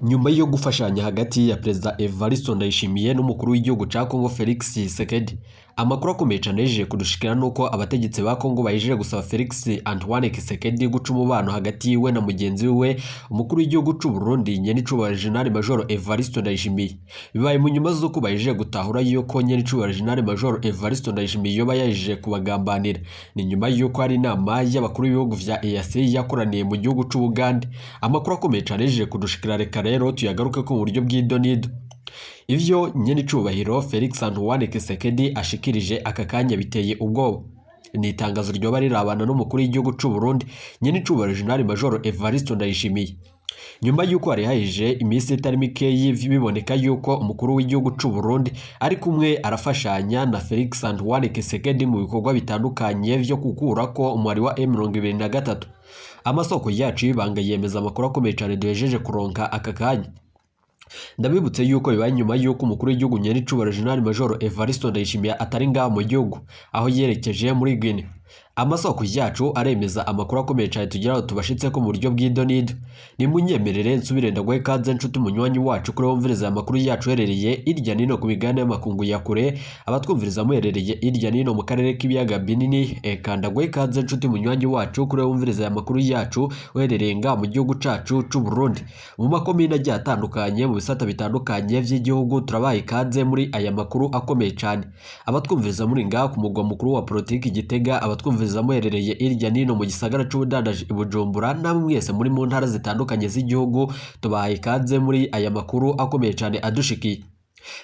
Nyuma yo gufashanya hagati ya Perezida Evariste Ndayishimiye n'umukuru w'igihugu ca Congo Felix Tshisekedi, amakuru akomeye cane yejeje kudushikira nuko abategetsi ba Congo bahejeje gusaba Felix Antoine Tshisekedi guca umubano hagati yiwe na mugenzi wiwe, umukuru w'igihugu c'u Burundi, Nyenicubahiro General Major Evariste Ndayishimiye. Bibaye mu nyuma z'uko bahejeje gutahura yuko Nyenicubahiro General Major Evariste Ndayishimiye yoba yahejeje kubagambanira. Ni nyuma y'uko hari inama y'abakuru b'ibihugu vya EAC yakoraniye mu gihugu c'u Bugande. Amakuru akomeye cane yejeje kudushikira, reka rero tuyagaruke ko mu buryo bw'idonido. Ivyo Nyenicubahiro Felix Antoine Tshisekedi ashikirije aka kanya biteye ubwoba. Ni itangazo ryoba rirabana n'umukuru w'igihugu c'u Burundi, Nyenicubahiro General Major Evariste Ndayishimiye. Nyuma y'uko hari hahije iminsi itari mikeyi biboneka yuko umukuru w'igihugu c'u Burundi ari kumwe arafashanya na Felix Antoine Tshisekedi mu bikorwa bitandukanye vyo gukurako umwari wa M23. Amasoko yacu y'ibanga yemeza amakuru akomeye cane duhejeje kuronka aka kanya. Ndabibutse yuko bibaye nyuma yuko umukuru w'igihugu, Nyenicubahiro General Major Evariste Ndayishimiye, atari ngaha mu gihugu, aho yerekeje muri Guinea. Amasoko yacu aremeza amakuru akomeye cyane tugira ngo tubashitse ko mu buryo bw'idonido. Nimunyemerere nsubire ndaguhe ikaze, nshuti munywanyi wacu, kuri wumviriza aya makuru yacu uherereye irya nino ku migabane y'amakungu ya kure, abatwumviriza muherereye irya nino mu karere k'ibiyaga binini. Eka ndaguhe ikaze, nshuti munywanyi wacu, kuri wumviriza aya makuru yacu uherereye ngaha mu gihugu cacu c'u Burundi, mu makomine agiye atandukanye, mu bisata bitandukanye vy'igihugu. Turabaha ikaze muri aya makuru akomeye cyane. Abatwumviriza muri ngaha ku mugwa mukuru wa politiki Gitega, abatwumviriza muherereye irya nino mu gisagara c'ubudandaji i Bujumbura, namwe mwese muri mu ntara zitandukanye z'igihugu, tubahaye ikaze muri aya makuru akomeye cyane adushikiye.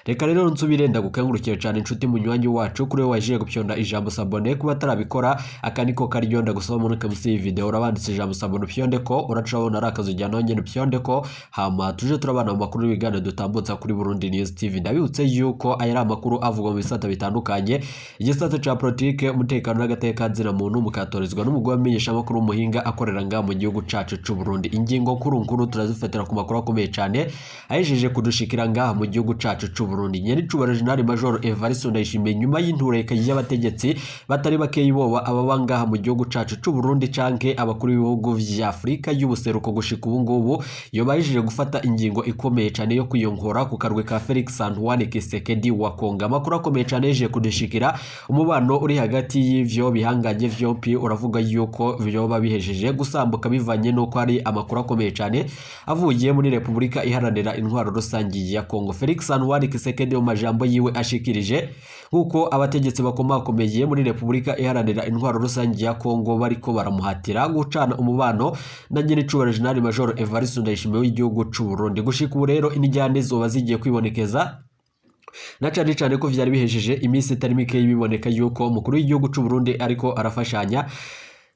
Reka rero nsubire ndagukangurukire cyane, inshuti munywanyi wacu, kuri wowe waje gupyonda ijambo s'abonner. Kuba atarabikora, aka niko karyo ndagusaba munuke munsi y'iyi video urabanditse ijambo s'abonner, upyonde ko uraca urabona ari akazu ujyana nyine, upyonde ko, hama tuje turabana mu makuru n'ibiganiro dutambutsa kuri Burundi News TV. Ndabibutse yuko aya ari amakuru avugwa mu bisata bitandukanye, igisata ca politike, umutekano n'agateka muntu, mukatorezwa n'umugwi w'amenyeshamakuru w'umuhinga akorera ngaha mu gihugu cacu c'u Burundi. Ingingo nkuru nkuru turazifatira ku makuru akomeye cane ahejeje kudushikira ngaha mu gihugu cacu c'u Burundi. Nyenicubahiro General Major Evariste Ndayishimiye, nyuma y'intureka y'abategetsi batari bakeyi, boba ababa ngaha mu gihugu cacu c'u Burundi canke abakuru b'ibihugu vya Afurika y'ubuseruko, gushika ubu ngubu yoba ahejeje gufata ingingo ikomeye cane yo kwiyongora ku karwi ka Felix Antoine Tshisekedi wa Kongo. Amakuru akomeye cane yahejeje kudushikira, umubano uri hagati y'ivyo bihangange vyompi uravuga yuko vyoba bihejeje gusambuka, bivanye n'uko hari amakuru akomeye cane avuye muri Repubulika Iharanira Intwaro Rusange ya Kongo. Felix Antoine Tshisekedi, mu majambo yiwe ashikirije, nk'uko abategetsi bakomakomeye muri Repubulika Iharanira Intwaro Rusange ya Kongo bariko baramuhatira gucana umubano na Nyenicubahiro General Major Evariste Ndayishimiye w'igihugu c'u Burundi. Gushika ubu rero inijyane zoba zigiye kwibonekeza, na cane cane ko vyari bihejeje iminsi itari mikeyi biboneka yuko umukuru w'igihugu c'u Burundi ariko arafashanya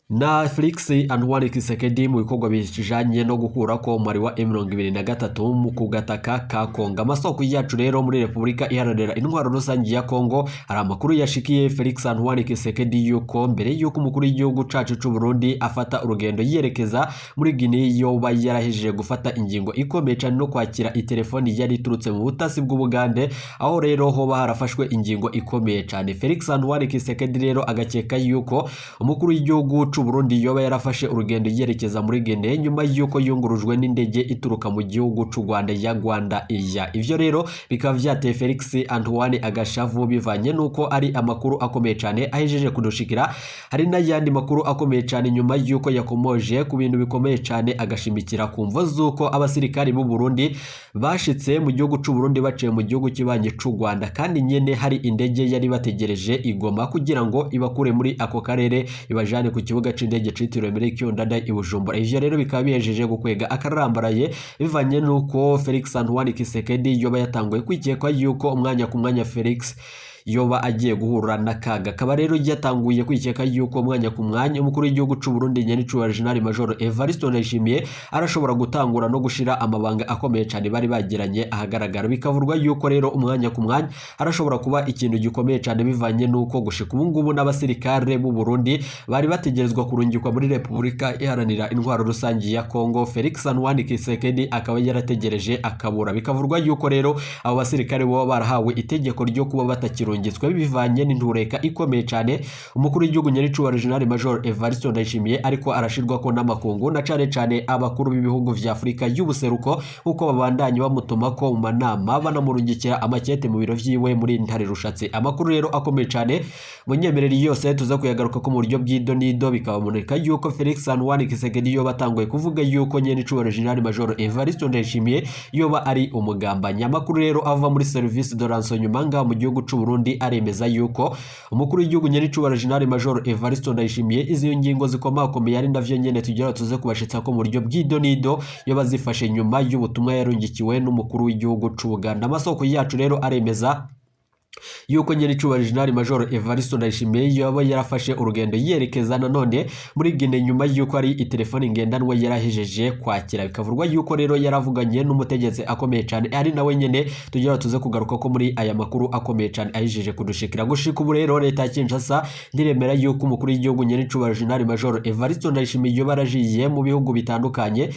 na Felix Antoine Tshisekedi mu bikorwa bijanye no gukurako umwari wa M23 mu kugataka ka Kongo. Amasoko yacu rero muri Repubulika Iharanira Intwaro Rusange ya Kongo, hari amakuru yashikiye Felix Antoine Tshisekedi yuko mbere yuko umukuru w'igihugu cacu c'u Burundi afata urugendo yerekeza muri Guinea, yoba yarahejeje gufata ingingo ikomeye cane no kwakira itelefoni yari iturutse mu butasi bw'Ubugande, aho rero hoba harafashwe ingingo ikomeye cane. Felix Antoine Tshisekedi rero agakeka yuko umukuru w'igihugu c'u Burundi yoba yarafashe urugendo yerekeza muri Guinea nyuma y'uko yungurujwe n'indege ituruka mu gihugu c'u Rwanda ya Rwanda iya. Ivyo rero bikaba vyateye Felix Antoine agashavu, bivanye n'uko ari amakuru akomeye cane ahejeje kudushikira. Hari n'ayandi makuru akomeye cane nyuma y'uko yakomoje ku bintu bikomeye cane, agashimikira ku mvo z'uko abasirikari b'u Burundi bashitse mu gihugu c'u Burundi baciye mu gihugu kibanyi c'u Rwanda, kandi nyene hari indege yari bategereje igoma kugira ngo ibakure muri ako karere ibajane ku kibuga c'indege citiriwe Melchior Ndadaye i Bujumbura. Ivyo rero bikaba bihejeje gukwega akarambaraye, bivanye n'uko Felix Antoine Tshisekedi yoba yatanguye kwikekwa yuko umwanya ku mwanya Felix yoba agiye guhura n'akaga. Akaba rero yatanguye kwikeka yuko umwanya ku mwanya umukuru w'igihugu c'u Burundi, Nyenicubahiro General Major Evariste Ndayishimiye, arashobora gutangura no gushira amabanga akomeye cyane bari bagiranye ahagaragara. Bikavurwa yuko rero umwanya ku mwanya arashobora kuba ikintu gikomeye cyane, bivanye n'uko gushika ubu ngubu n'abasirikare b'u Burundi bari bategerezwa kurungikwa muri Repubulika Iharanira Intwaro Rusange ya Kongo, Felix Antoine Tshisekedi akaba yarategereje akabura. Bikavurwa yuko rero abo basirikare baba barahawe itegeko ryo kuba batakirungi kirungitswe bivanye n'intureka ikomeye cane umukuru w'igihugu nyaricubahiro General Major Evariste Ndayishimiye ariko arashirwa ko n'amakungu na cane cane abakuru b'ibihugu vya Afurika y'ubuseruko, uko babandanye bamutuma ko mu manama, banamurungikira amakete mu biro vyiwe muri Ntare Rushatsi. Amakuru rero akomeye cane, munyemereri yose tuza kuyagaruka ko mu buryo bw'ido n'ido. Bikaboneka yuko Felix Antoine Tshisekedi yoba atanguye kuvuga yuko nyene icubahiro General Major Evariste Ndayishimiye yoba ari umugambanyi. Amakuru rero ava muri service de renseignement ngaha mu gihugu c'u Burundi aremeza yuko umukuru w'igihugu nyene icubahiro General Major Evariste Ndayishimiye izi ngingo zikomakomeye, ari navyo nyene tugira tuze kubashitsa ko mu buryo bw'ido n'ido, yoba zifashe nyuma y'ubutumwa yarungikiwe n'umukuru w'igihugu c'u Buganda. Amasoko yacu rero aremeza yuko nyene icubahiro General Major Evariste Ndayishimiye yoba yarafashe urugendo yerekeza nanone muri Guinea, nyuma yuko ari itelefoni ngendanwa yarahejeje kwakira. Bikavurwa yuko rero yaravuganye n'umutegetsi akomeye cyane, ari nawe nyene tugira tuze kugaruka ko muri aya makuru akomeye cyane ahejeje kudushikira. Gushika ubu rero, leta ya Kinshasa ndiremera yuko umukuru w'igihugu nyene icubahiro General Major Evariste Ndayishimiye yoba yarajiye mu bihugu bitandukanye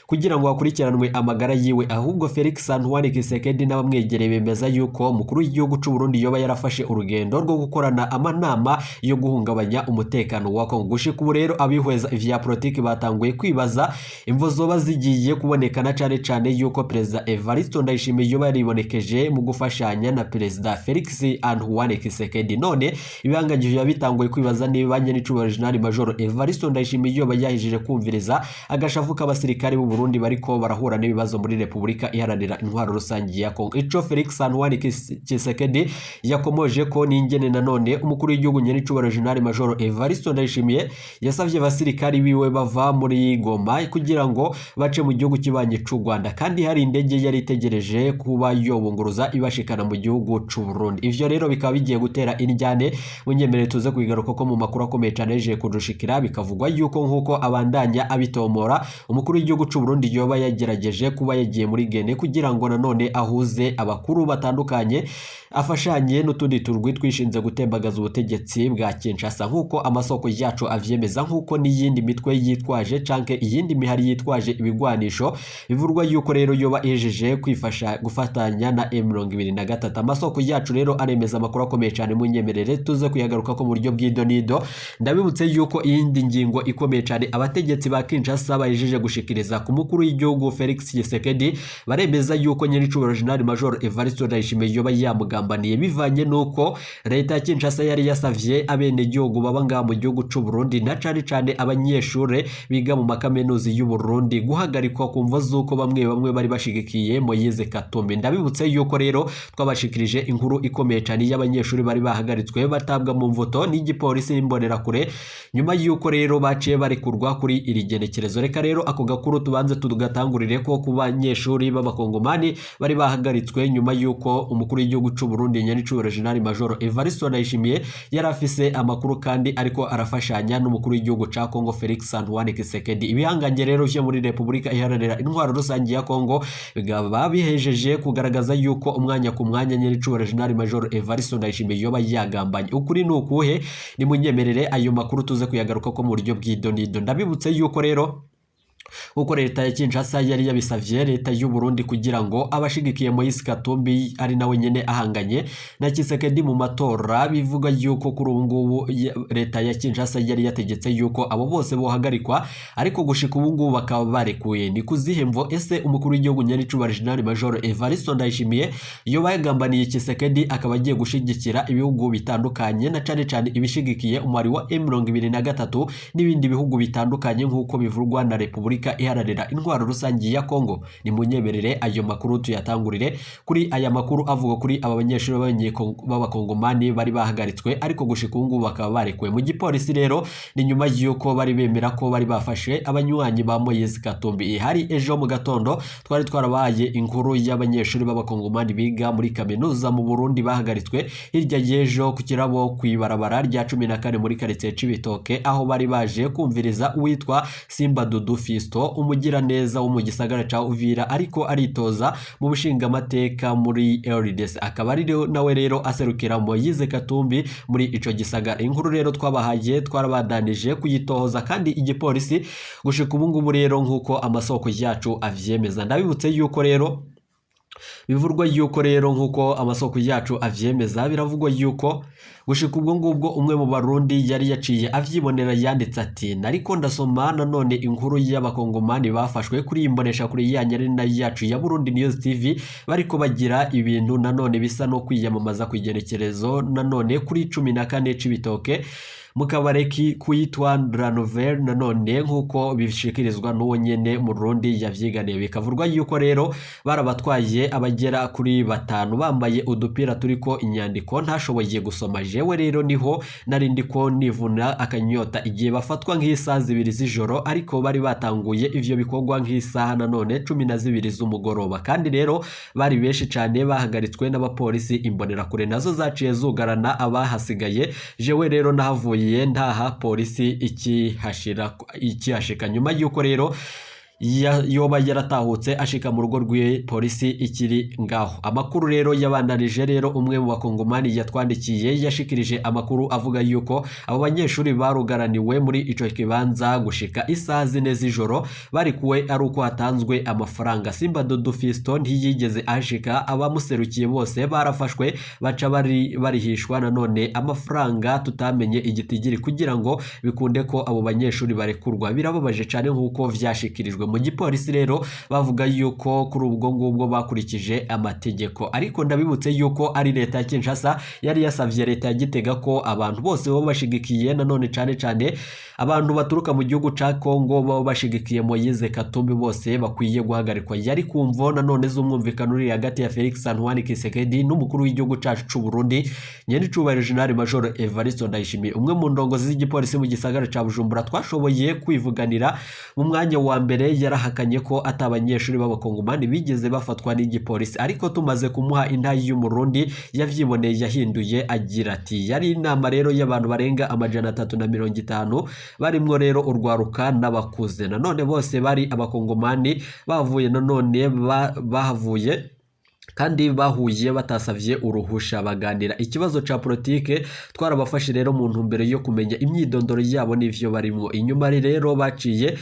kugira ngo hakurikiranwe amagara yiwe. Ahubwo Felix Antoine Tshisekedi n'abamwegereye bemeza yuko umukuru w'igihugu c'u Burundi yoba yarafashe urugendo rwo gukorana amanama yo guhungabanya umutekano wa Kongo. Gushika ubu rero, abihweza ivya politiki batanguye kwibaza imvo zoba zigiye kuboneka, na cane cane yuko Perezida Evariste Ndayishimiye yoba yaribonekeje mu gufashanya na Perezida Felix Antoine Tshisekedi. None ibihanganyije biba bitanguye kwibaza niba nyene icubahiro General Major Evariste Ndayishimiye yoba yahejeje kumviriza agashavu k'abasirikare b'u Burundi bariko barahura n'ibibazo muri Repubulika Iharanira Intwaro Rusange ya Kongo. Ico Felix Antoine Tshisekedi yakomoje ko n'ingene nanone umukuru w'igihugu nyene icubahiro General Major Evariste Ndayishimiye yasavye abasirikari biwe bava muri Goma kugira ngo bace mu gihugu kibanyi c'u Rwanda, kandi hari indege yari itegereje kuba yobunguruza ibashikana mu gihugu c'u Burundi. Ivyo rero bikaba bigiye gutera indyane. Munyemerere tuze kubigaruka ko mu makuru akomeye cane yaje kudushikira. Bikavugwa yuko, nkuko abandanya abitomora, umukuru w'igihugu c'u Burundi yoba yagerageje kuba yagiye muri Guinea kugira ngo nanone ahuze abakuru batandukanye, afashanye n'utundi turwi twishinze gutembagaza ubutegetsi bwa Kinshasa, nk'uko amasoko yacu avyemeza, nk'uko n'iyindi mitwe yitwaje canke iyindi mihari yitwaje ibigwanisho bivurwa yuko rero yoba ihejeje kwifasha gufatanya na M23. Amasoko yacu rero aremeza amakuru akomeye cyane, munyemerere tuze kuyagaruka ko mu buryo bw'ido nido. Ndabibutse yuko iyindi ngingo ikomeye cyane abategetsi ba Kinshasa bahejeje gushikiriza ku mukuru w'igihugu Felix Tshisekedi, baremeza yuko nyiricubahiro General Major Evariste Ndayishimiye yoba yamugambaniye, bivanye nuko leta ya Kinshasa yari yasavye abenegihugu baba ngaha mu gihugu c'u Burundi, na cane cane abanyeshure biga mu makaminuza y'u Burundi, guhagarikwa ku mvo z'uko bamwe bamwe bari bashigikiye Moise Katumbi. Ndabibutse yuko rero twabashikirije inkuru ikomeye cyane y'abanyeshuri bari bahagaritswe, batabwa mu mvuto n'igipolisi n'imbonerakure, nyuma y'uko rero baciye barekurwa kuri iri genekerezo. Reka rero ako gakuru tubanze tugatangurire ko ku banyeshuri b'abakongomani bari bahagaritswe nyuma y'uko umukuru w'igihugu c'u Burundi nyenicubahiro General Major Evariste Ndayishimiye yari afise amakuru kandi ariko arafashanya n'umukuru w'igihugu ca Congo Felix Antoine Tshisekedi. Ibihangange rero vyo muri Repubulika Iharanira Intwaro Rusange ya Congo bikaba bihejeje kugaragaza yuko umwanya ku mwanya nyenicubahiro General Major Evariste Ndayishimiye yoba yagambanye. Ukuri ni ukuhe? Nimunyemerere ayo makuru tuze kuyagaruka ko mu buryo bw'idonido. Ndabibutse yuko rero nkuko leta ya Kinshasa yari yabisavye leta y'u Burundi kugira ngo abashigikiye Moise Katumbi, ari nawe nyene ahanganye na Tshisekedi mu matora, bivuga yuko kuri ubu ngubu leta ya Kinshasa yari yategetse yuko abo bose bohagarikwa, ariko gushika ubu ngubu bakaba barekuye. Ni kuzihe mvo? Ese umukuru w'igihugu nyenicubahiro General Major Evariste Ndayishimiye yoba yagambaniye Tshisekedi, akaba agiye gushigikira ibihugu bitandukanye, na cane cane ibishigikiye umwari wa M23 n'ibindi bihugu bitandukanye, nk'uko bivurwa na Repubulika Iharanira Intwaro Rusange ya Kongo? Nimunyemerere ayo makuru tuyatangurire kuri aya makuru avuga kuri aba banyeshuri b'abakongomani bari bahagaritswe, ariko gushika ubu ngubu bakaba barekuwe mu gipolisi. Rero ni nyuma y'uko bari bemera ko bari bafashe abanywanyi ba Moise Katumbi. Hari ejo mu gatondo twari twarabaye inkuru y'abanyeshuri b'abakongomani biga muri kaminuza mu Burundi bahagaritswe hirya y'ejo ku kirabo kw'ibarabara rya 14 muri quartier Cibitoke, aho bari baje kumviriza uwitwa Simba Dudu Fisto, umugiraneza wo mu gisagara ca Uvira, ariko aritoza mu bushingamateka muri RDC, akaba ari nawe rero aserukira Moise Katumbi muri ico gisagara. Inkuru rero twabahaye twarabandanije kuyitohoza, kandi igipolisi gushika ubu ngubu rero, nk'uko amasoko yacu avyemeza, ndabibutse yuko rero Bivurwa yuko rero, nk'uko amasoko yacu avyemeza, biravugwa yuko gushika ubwo ngubwo umwe mu Barundi yari yaciye avyibonera yanditse ati: "Nariko ndasoma nanone inkuru y'Abakongomani bafashwe kuri iyi mbonesha kuri yanyu ari nayo yacu ya Burundi News TV, bariko bagira ibintu nanone bisa no kwiyamamaza ku igenekerezo nanone kuri 14 Cibitoke mu kabare kuyitwa La Nouvelle." Nanone nk'uko bishikirizwa n'uwo nyene mu Rundi yavyiganiye, bikavurwa yuko rero barabatwaye abagera kuri batanu bambaye udupira turiko inyandiko ntashoboye gusoma. Jewe rero niho nari ndiko nivuna akanyota igihe bafatwa nk'isaha 2 z'ijoro, ariko bari batanguye ivyo bikorwa nk'isaha nanone 12 z'umugoroba. Kandi rero bari benshi cane, bahagaritswe n'abapolisi, imbonerakure nazo zaciye zugarana abahasigaye. Jewe rero nahavuye ntaha polisi ikihashika, nyuma y'uko rero yoba yaratahutse ashika mu rugo rw'iwe polisi ikiri ngaho. Amakuru rero yabandanije rero, umwe mu Bakongomani yatwandikiye yashikirije amakuru avuga yuko abo banyeshuri barugaraniwe muri ico kibanza gushika isaha 4 z'ijoro, barikuwe ari uko hatanzwe amafaranga. Simba Dudu Fiston ntiyigeze ashika, abamuserukiye bose barafashwe, baca bari barihishwa nanone amafaranga tutamenye igitigiri kugira ngo bikunde ko abo banyeshuri barekurwa. Birababaje cane nk'uko vyashikirijwe mu gipolisi. Rero bavuga yuko kuri ubwo ngubwo bakurikije amategeko, ariko ndabibutse yuko ari leta ya Kinshasa yari yasavye leta ya Gitega ko abantu bose baba bashigikiye nanone cane cane abantu baturuka mu gihugu ca Kongo baba bashigikiye Moise Katumbi bose bakwiye guhagarikwa. Yari kumvo nanone z'umwumvikano uri hagati ya Felix Antoine Tshisekedi n'umukuru w'igihugu cacu c'u Burundi, Nyenicubahiro General Major Evariste Ndayishimiye. Umwe mu ndongozi z'igipolisi mu gisagara ca Bujumbura twashoboye kwivuganira mu mwanya wa mbere yarahakanye ko ata abanyeshuri b'Abakongomani bigeze bafatwa n'igipolisi, ariko tumaze kumuha intayi y'Umurundi yavyiboneye yahinduye agira ati: "Yari inama rero y'abantu barenga 350, barimwo rero urwaruka n'abakuze, nanone bose bari Abakongomani bavuye nanone bahavuye kandi bahuye batasavye uruhusha, baganira ikibazo ca politike. Twarabafashe rero mu ntumbero yo kumenya imyidondoro yabo n'ivyo barimwo. Inyuma rero baciye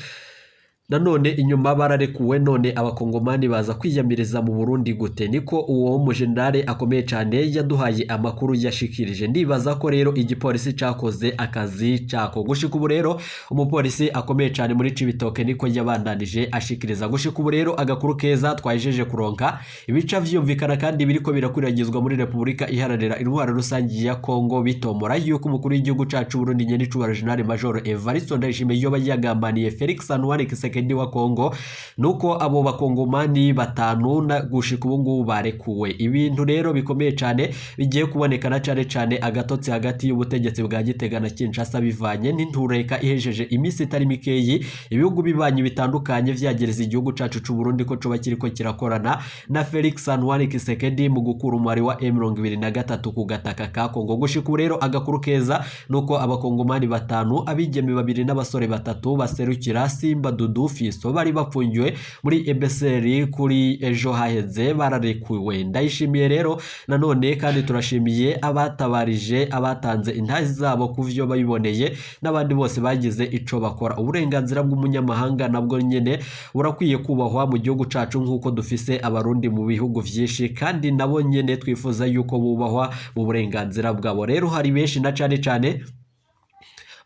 nanone inyuma bararekuwe. None Abakongomani baza kwiyamiriza mu Burundi gute?" Niko uwo mujenerale akomeye cane yaduhaye amakuru yashikirije. Ndibaza ko rero igipolisi cakoze akazi cako gushika ubu. Rero umupolisi akomeye cane muri Cibitoke niko yabandanije ashikiriza. Gushika ubu rero agakuru keza twajeje kuronka, ibica vyumvikana kandi biriko birakwiragizwa muri Repubulika Iharanira Intwaro Rusangi ya Kongo, bitomora yuko umukuru w'igihugu cacu Burundi Nyenicubahiro General Major Evariste Ndayishimiye yoba yagambaniye Felix Antoine Tshisekedi wa Kongo, nuko abo Bakongomani batanu na gushika ubu ngubu barekuwe. Ibintu rero bikomeye cane bigiye kubonekana cane cane agatotsi hagati y'ubutegetsi bwa Gitega na Kinshasa, bivanye n'intureka ihejeje iminsi itari mikeyi ibihugu bibanyi bitandukanye vyagereza igihugu cacu c'u Burundi ko coba kiriko kirakorana na Felix Antoine Tshisekedi mu gukura umwari wa M23 ku gataka ka Kongo. Gushika ubu rero agakuru keza nuko Abakongomani batanu, abigeme babiri n'abasore batatu baserukira Simba Dudu Fiso bari bafungiwe muri EBCR kuri ejo haheze bararekuwe. Ndayishimiye rero nanone kandi turashimiye abatabarije, abatanze intazi zabo kuvyo babiboneye n'abandi bose bagize ico bakora. Uburenganzira bw'umunyamahanga nabwo nyene burakwiye kubahwa mu gihugu cacu, nk'uko dufise Abarundi mu bihugu vyinshi kandi nabo nyene twifuza yuko bubahwa mu burenganzira bwabo. Rero hari benshi na cane cane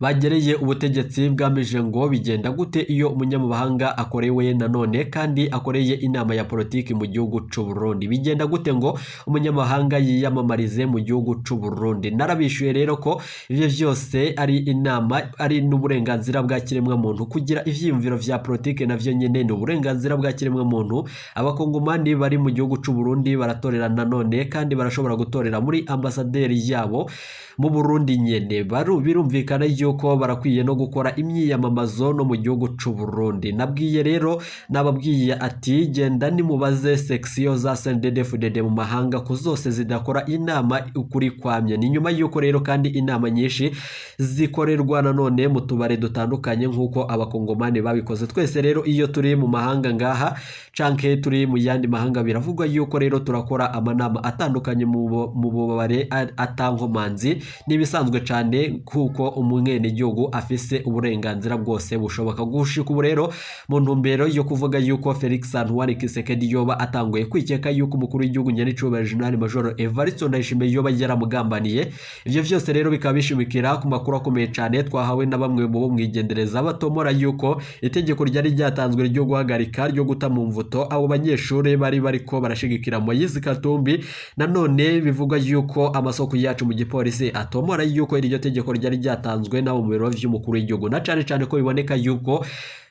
bagereye ubutegetsi bwamije ngo bigenda gute iyo umunyamahanga akorewe nanone kandi akoreye inama ya politiki mu gihugu c'u Burundi? Bigenda gute ngo umunyamahanga yiyamamarize mu gihugu c'u Burundi? Narabishuye rero ko ivyo vyose ari inama, ari n'uburenganzira bwa kiremwa muntu. Kugira ivyiyumviro vya politiki navyo nyene ni uburenganzira bwa kiremwa muntu. Abakongomani bari mu gihugu c'u Burundi baratorera nanone kandi barashobora gutorera muri ambasaderi yabo mu Burundi nyene. Birumvikana yuko barakwiye no gukora imyiyamamazo no mu gihugu c'u Burundi. Nabwiye rero, nababwiye ati: "Genda nimubaze section za CNDD-FDD mu mahanga ko zose zidakora inama ukuri kwamye." Ni nyuma yuko rero kandi inama nyinshi zikorerwa nanone mu tubare dutandukanye nk'uko Abakongomani babikoze. Twese rero iyo turi mu mahanga ngaha canke turi mu yandi mahanga, biravugwa yuko rero turakora amanama atandukanye mu bubare atankomanzi. N'ibisanzwe cane kuko umwene Umwenegihugu afise uburenganzira bwose bushoboka. Gushika ubu rero, mu ntumbero yo kuvuga yuko Felix Antoine Tshisekedi yoba atanguye kwikeka yuko umukuru w'igihugu nyenicubahiro General Major Evariste Ndayishimiye yoba yaramugambaniye. Ivyo vyose rero bikaba bishimikira ku makuru akomeye cane twahawe na bamwe mu bo mwigendereza, batomora yuko itegeko ryari ryatanzwe ryo guhagarika, ryo guta mu mvuto abo banyeshuri bari bariko barashigikira Moise Katumbi. Nanone bivugwa yuko amasoko yacu mu gipolisi atomora yuko iryo tegeko ryari ryatanzwe n'abo mu biro vy'umukuru w'igihugu, na cane cane ko biboneka yuko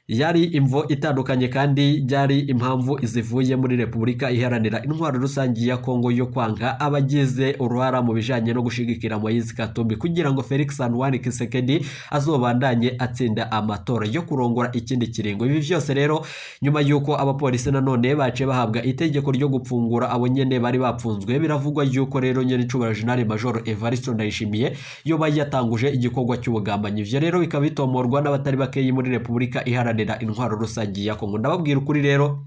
yari imvo itandukanye kandi byari impamvu zivuye muri Repubulika Iharanira Intwaro Rusange ya Kongo yo kwanka abagize uruhara mu bijanye no gushigikira Moise Katumbi kugira ngo Felix Antoine Tshisekedi azobandanye atsinda amatora yo kurongora ikindi kiringo. Ibi vyose rero nyuma yuko abapolisi nanone baciye bahabwa itegeko ryo gupfungura abo nyene bari bapfunzwe. Biravugwa yuko rero nyene icubahiro General Major Evariste Ndayishimiye yoba yatanguje igikorwa cy'ubugambanyi. Ivyo rero bikaba bitomorwa n'abatari bakeyi muri Repubulika Iharanira Intwaro Rusange ya Kongo. Ndababwira ukuri rero,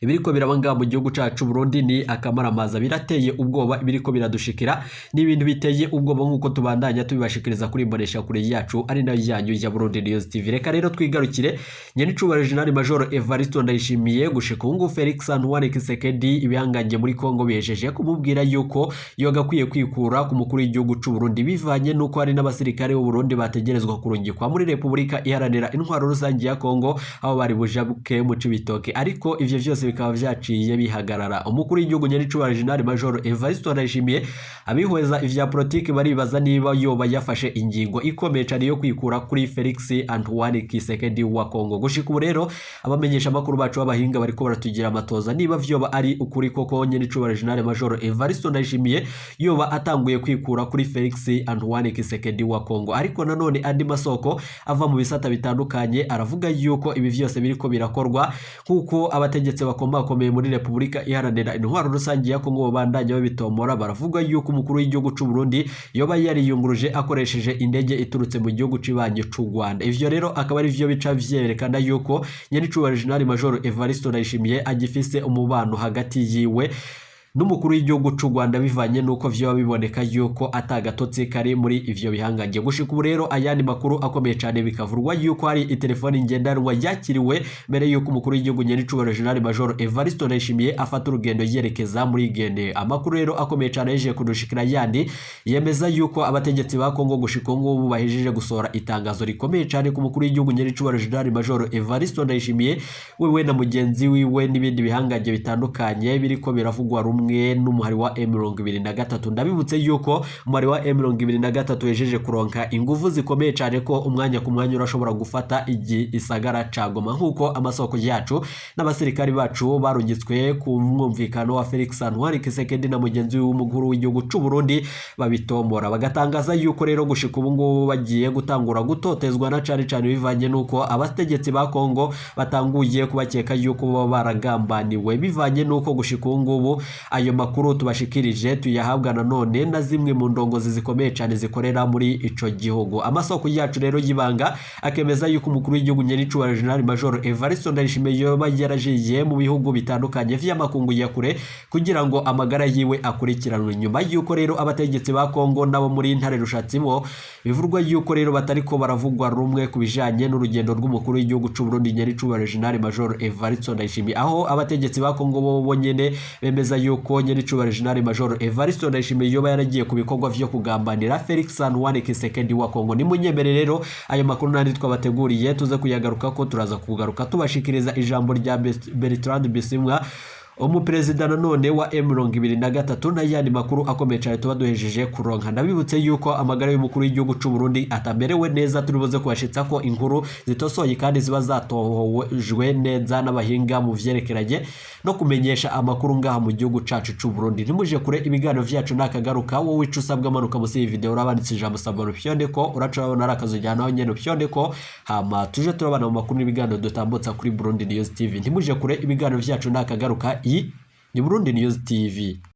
ibiriko biraba ngaha mu gihugu cacu Burundi ni akamaramaza, birateye ubwoba. Ibiriko biradushikira ni ibintu biteye ubwoba, nk'uko tubandanya tubibashikiriza kuri imbonesha kure yacu ari nayo yanyu ya Burundi News TV. Reka rero twigarukire nyenicubahiro General Major Evariste Ndayishimiye. Gushika ubu ngubu, Felix Antoine Tshisekedi, ibihangange muri Kongo bihejeje kumubwira yuko yogakwiye kwikura ku mukuru w'igihugu c'u Burundi, bivanye n'uko hari n'abasirikare b'u Burundi bategerezwa kurungikwa muri Repubulika Iharanira Intwaro Rusange ya Kongo, aho bari bujabuke mu Cibitoke, ariko ivyo vyose bikaba vyaciye bihagarara. Umukuru w'igihugu nyenicubahiro General Major Evariste Ndayishimiye, abihweza ivya politiki baribaza niba yoba yafashe ingingo ikomeye cane yo kwikura kuri Felix Antoine Tshisekedi wa Kongo. Gushika ubu rero, abamenyesha amakuru bacu b'abahinga bariko baratugira amatoza niba vyoba ari ukuri koko nyenicubahiro General Major Evariste Ndayishimiye yoba atanguye kwikura kuri Felix Antoine Tshisekedi wa Kongo. Ariko nanone andi masoko ava mu bisata bitandukanye aravuga yuko ibi vyose biriko birakorwa nk'uko abategetsi bakomakomeye muri Repubulika Iharanira Intwaro Rusange ya Kongo babandanya babitomora. Baravuga yuko umukuru w'igihugu c'u Burundi yoba yariyunguruje akoresheje indege iturutse mu gihugu cibanyi c'u Rwanda. Ivyo rero akaba ari vyo bica vyerekana yuko nyenicubahiro General Major Evariste Ndayishimiye agifise umubano hagati yiwe n'umukuru w'igihugu c'u Rwanda, bivanye n'uko vyoba biboneka yuko atagatotsi kari muri ivyo bihangange. Gushika ubu rero, ayandi makuru akomeye cane bikavurwa yuko hari itelefoni ngendanwa yakiriwe mbere yuko umukuru w'igihugu nyenicubahiro General Major Evariste Ndayishimiye afata urugendo yerekeza muri Guinea. Amakuru rero akomeye cane yaje kudushikira yandi yemeza yuko abategetsi ba Kongo gushika ubu ngubu bahejeje gusohora itangazo rikomeye cane ku mukuru w'igihugu nyenicubahiro General Major Evariste Ndayishimiye, wewe na mugenzi wiwe n'ibindi bihangange bitandukanye biriko biravugwa rumwe n'umuhari wa M23. Ndabibutse yuko umuhari wa M23 wejeje kuronka inguvu zikomeye cyane, ko umwanya ku mwanya urashobora gufata igisagara ca Goma, nk'uko amasoko yacu n'abasirikari bacu barungitswe ku mwumvikano wa Felix Antoine Tshisekedi na mugenzi we w'umukuru w'igihugu c'u Burundi babitombora, bagatangaza yuko rero gushika ubu ngubu bagiye gutangura gutotezwa, na cane cane bivanye n'uko abategetsi ba Kongo batanguye kubakeka yuko baba baragambaniwe, bivanye n'uko gushika ubu ngubu ayo makuru tubashikirije tuyahabwa nanone na zimwe mu ndongozi zikomeye cyane zikorera muri ico gihugu. Amasoko yacu rero y'ibanga akemeza yuko umukuru w'igihugu nyenicubahiro General Major Evariste Ndayishimiye yoba yarajiye mu bihugu bitandukanye vy'amakungu ya kure kugira ngo amagara yiwe akurikiranwe, nyuma yuko rero abategetsi ba Kongo nabo muri Ntare Rushatsi bo bivurwa yuko rero batariko baravugwa rumwe ku bijanye n'urugendo rw'umukuru w'igihugu c'u Burundi nyenicubahiro General Major Evariste Ndayishimiye, aho abategetsi ba Kongo bo bonyene bemeza yuko nyenicubahiro General Major Evariste Ndayishimiye yoba yaragiye ku bikorwa vyo kugambanira Felix Antoine Tshisekedi wa Kongo. Nimunyemere rero ayo makuru nandi twabateguriye tuze kuyagaruka, ko turaza kugaruka tubashikiriza ijambo rya Bertrand Bisimwa, umuperezida nanone wa M23, n'ayandi makuru akomeye cyane tuba duhejeje kuronka. Ndabibutse yuko amagara y'umukuru w'igihugu c'u Burundi atamerewe neza. Turi buze kubashitsa ko inkuru zitosoye kandi ziba zatohojwe neza n'abahinga mu vyerekeranye no kumenyesha amakuru ngaha mu gihugu cacu c'u Burundi. Ntimuje kure, ibiganiro vyacu nakagaruka. Wowe ico usabwa, amanuka musi iyi video urabanditse ijambo s'abonner, upyonde ko uraca urabona ari akazu naho nyene, upyonde ko, hama tuje turabana mu makuru n'ibiganiro dutambutsa kuri Burundi News TV. Ntimuje kure, ibiganiro vyacu nakagaruka. Iyi ni Burundi News TV.